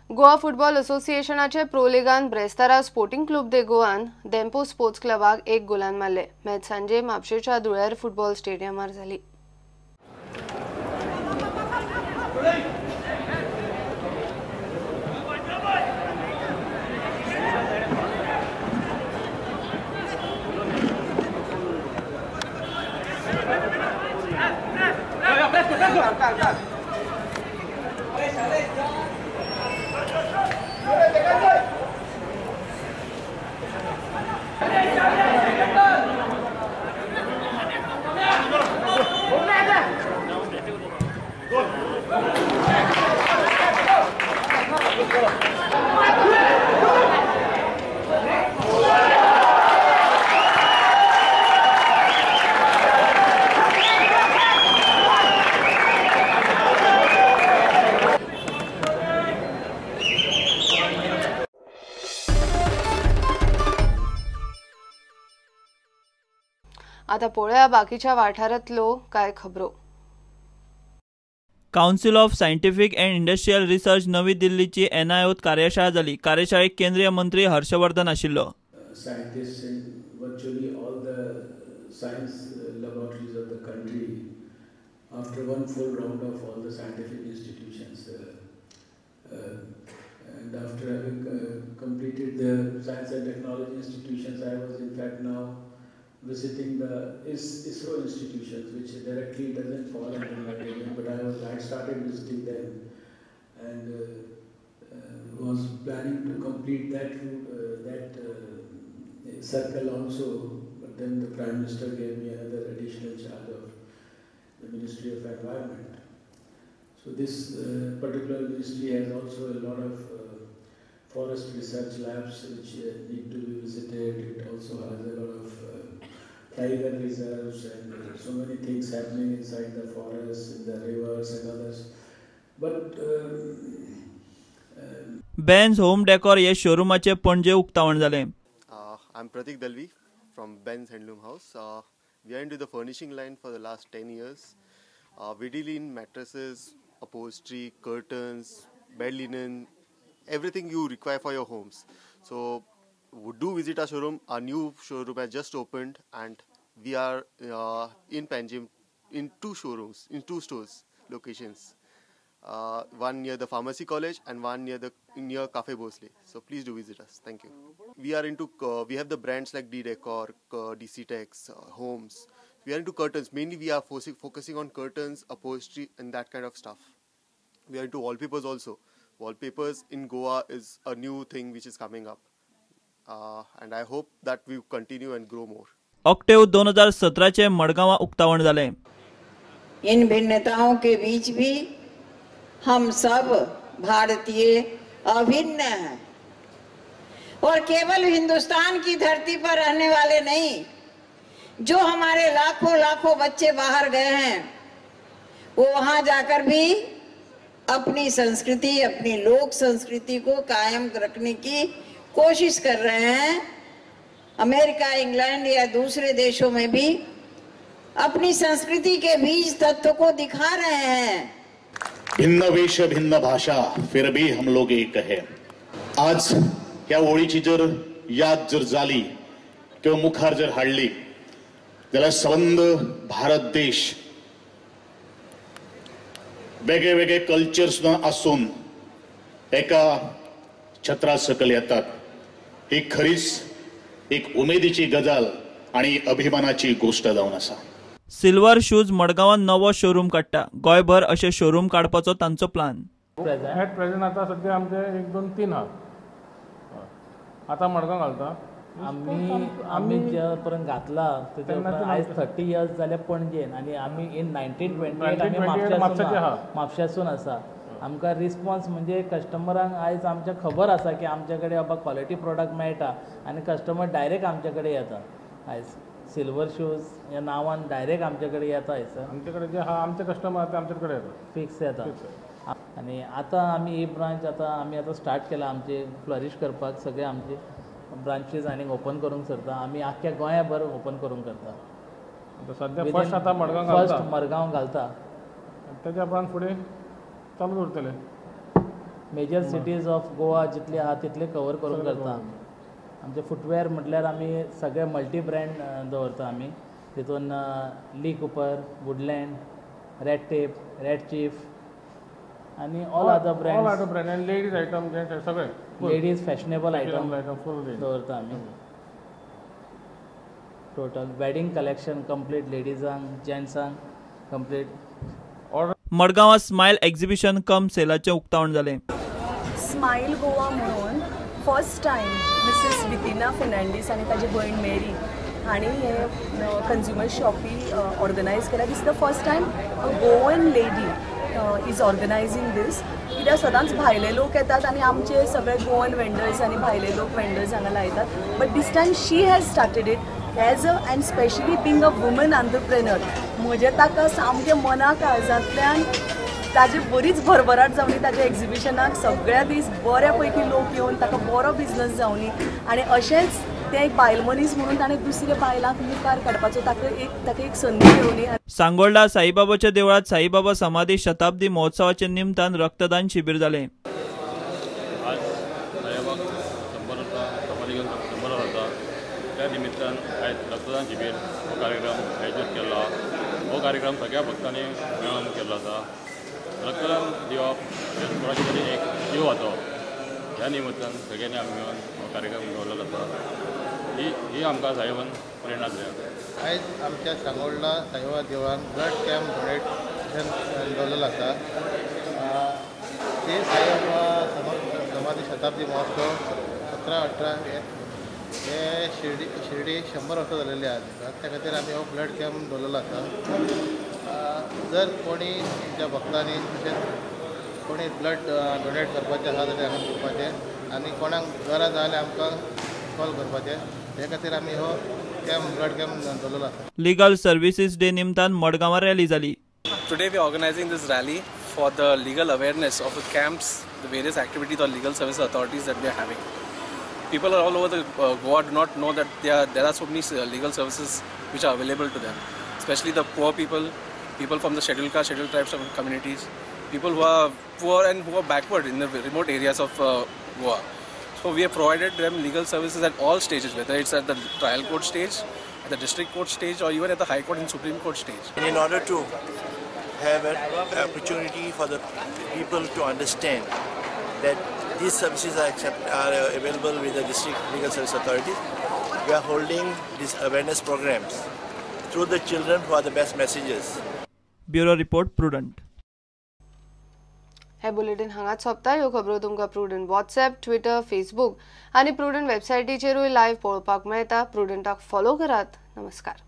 Goa football असोसिएशनाचे pro लिगान ब्रेस्तारा स्पोर्टिंग क्लब दे गोवान देम्पो स्पोर्ट्स क्लबाक 1 गोलान मारले. मॅच सांजे म्हापशेच्या धुळेर फुटबॉल स्टेडियमार जाली. आता पळोवया बाकीच्या वाठारांतलो काय खबरो. Council of scientific and industrial research नवी दिल्लीची एनआयओत कार्यशाळा जाली. कार्यशाळेक केंद्रीय मंत्री हर्षवर्धन आशिल्लो. Scientists in virtually all the science laboratories of the country after one full round of all the scientific institutions and after having completed the science and technology institutions, I was in fact now visiting the ISRO institutions, which directly doesn't fall under my domain, but I started visiting them and was planning to complete that route, that circle also, but then the Prime Minister gave me another additional charge of the Ministry of Environment. So this particular ministry has also a lot of forest research labs which need to be visited. It also has a lot of tiger reserves and so many things happening inside the forests, in the rivers and others. But Benz home decor हे शोरूमाचे पणजे उक्तावण जालें. I am Pratik Dalvi from Benz Handloom House. We are into the furnishing line for the last 10 years. We deal in mattresses, upholstery, curtains, bed linen, everything you require for your homes. So do visit our showroom. Our new showroom has just opened and we are in Panjim in 2 showrooms, in 2 stores locations. One near the pharmacy college and one near Cafe Bhosle. So please do visit us. Thank you. We are into we have the brands like D Decor, DC Tex, Homes. We are into curtains. Mainly we are focusing on curtains, upholstery and that kind of stuff. We are into wallpapers also. Wallpapers in Goa is a new thing which is coming up, and I hope that we continue and grow more. Octave 2017 चे मडगांवा उक्तावण जालें. In भिन्नताओं K beach भी हम सब भारतीय अभिन्न हैं और केवल हिंदुस्तान की धरती पर रहने वाले नहीं, जो हमारे लाखों लाखों बच्चे बाहर गए हैं वो वहां जाकर भी अपनी संस्कृति, अपनी लोक संस्कृति को कायम रखने की कोशिश कर रहे हैं। अमेरिका, इंग्लैंड या दूसरे देशों में भी अपनी संस्कृति के बीज तत्व को दिखा रहे हैं। भिन्न वेश भिन्न भाषा फिर भी हम लोग एक है। आज ह्या ओळीची जर याद जर जाली किंवा मुखार जर हाडली जाल्यार संबंद भारत देश वेगळे वेगळे कल्चर्स आसून एका छत्रा सकयल येतात, ही खरीच एक उमेदीची गजाल आणि अभिमानाची गोष्ट जावन आसा। सिल्वर शूज मडगांवान नवो शोरूम काडटा. गोंयभर अशे शोरूम काडपाचो तांचो प्लान. एट प्रेझेंट आतां सद्या आमचे 1, 2, 3 आहा. आतां मडगांव घालता. आमी ज्या पर्यंत घातला तेच्या उपरांत आयज 30 इयर्स जाले पणजेन आनी आमी इन 1928 आमी म्हापश्यासून आसा. आमकां रिस्पॉन्स म्हणजे कस्टमरांक आयज आमच्या खबर आसा की आमचे कडेन बाबा क्वॉलिटी प्रोडक्ट मेळटा आनी कस्टमर डायरेक्ट आमचे कडेन येता. आयज सिल्वर शूज ह्या नांवान डायरेक्ट आमचे कडेन येता. हयसर आमचे कडेन जे आहा आमचे कस्टमर ते आमचे कडेन येता, फिक्स येता. आनी आतां आमी ही ब्रांच आतां आमी आतां स्टार्ट केला आमचे फ्लरीश करपाक. सगळे आमचे ब्रांचीस आनीक ओपन करूंक सोदता आमी. आख्ख्या गोंयाभर ओपन करूंक करता. सद्या फर्स्ट आतां मडगांव, फर्स्ट मडगांव घालता, तेच्या उपरांत फुडें चालू उरतलें. मेजर सिटीज ऑफ गोवा जितले आहा तितले कवर करून करता आमी. आमचे फुटवेअर म्हटल्यार आमी सगळे मल्टी ब्रँड दवरता आमी, तितून Lee Cooper, Woodland, Red Tape, Red Chief आनी all other brand, all other brand आनी लेडीज आयटम सगळे, लेडीज फॅशनेबल आयटम दवरता आमी. टोटल वेडिंग कलेक्शन कंप्लीट, लेडीजांक जेंट्सांक कंप्लीट. मडगांवां स्मायल एक्झिबिशन कम सेलाचें उक्तावण जालें. स्मायल गोवा म्हणून first time Mrs Vitina Fernandes आनी ताजी भयण मेरी हांणी हे कंज्युमर शॉपी ऑर्गनायज केला. This the first time a Goan lady is organising this, कित्याक सदांच भायले लोक येतात आनी आमचे सगळे गोवन वेंडर्स आनी भायले लोक वेंडर्स हांगा लायतात, but this time she has started it as a and specially being a woman entrepreneur. म्हजें ताका सामकें मना काळजांतल्यान ताजी बरीच भरभराट जावनी, ताज्या एक्झिबिशनाक सगळ्या दीस बऱ्या पैकी लोक येवन ताका बरो बिजनस जावनी आनी अशेंच तें एक बायल मनीस म्हणून ताणें दुसऱ्या बायलांक मुखार काडपाचो ताका एक संदी मेळोवनी. सांगोल्डा साईबाबाच्या देवळात साईबाबा समाधी शताब्दी महोत्सवाच्या निमतान रक्तदान शिबीर जालें. आज साईबाबा 100 वर्सां समाधी घेवन 100 वर्सां त्या निमित्तान आयज रक्तदान शिबीर हो कार्यक्रम आयोजीत केल्लो. हो कार्यक्रम सगळ्या भक्तांनी मेळून केल्लो आसा. रक्तदान दिवप हें कोणाचे तरी एक जीव वाचोवप ह्या निमित्तान सगळ्यांनी आमी मेळून हो कार्यक्रम दवरलेलो आसा. ही आमकां साईबाबान प्रेरणा दिल्या. आयज आमच्या सांगोल्डा साईबाबा देवळान ब्लड कॅम्प डोनेशन दवरलेलो आसा. ते साईबाबा समाधी शताब्दी महोत्सव 17-18 हे शिर्डी 100 वर्सां जालेली आसा, त्या खातीर आमी हो ब्लड कॅम्प दवरलेलो आसा. जर कोणी तुमच्या भक्तांनी तशेंच कोणी ब्लड डोनेट करपाचें आसा जाल्यार हांगा दिवपाचें आनी कोणाक गरज आसा जाल्यार आमकां कॉल करपाचें, हे खातीर आमी हो कॅम्प ब्लड कॅम्प दवरलेलो आसा. लिगल सर्विसीस डे निमतान मडगांवां रॅली जाली. Today we are organizing this rally for the legal awareness of the camps, the various activities or legal service authorities that we are having. People are all over the Goa do not know that there are so many legal services which are available to them, especially the poor people, people from the scheduled caste, scheduled tribes communities, people who are poor and who are backward in the remote areas of Goa. So we have provided them legal services at all stages, whether it's at the trial court stage, at the district court stage, or even at the high court and supreme court stage. And in order to have an opportunity for the people to understand that these services are available with the district legal service authorities, we are holding these awareness programs through the children who are the best messengers. Bureau Report, Prudent. हे bulletin हांगाच सोंपता. ह्यो खबरो तुमकां prudent WhatsApp, Twitter, Facebook आनी prudent वेबसायटीचेरूय live पळोवपाक मेळटा. प्रुडंटाक follow करात. नमस्कार.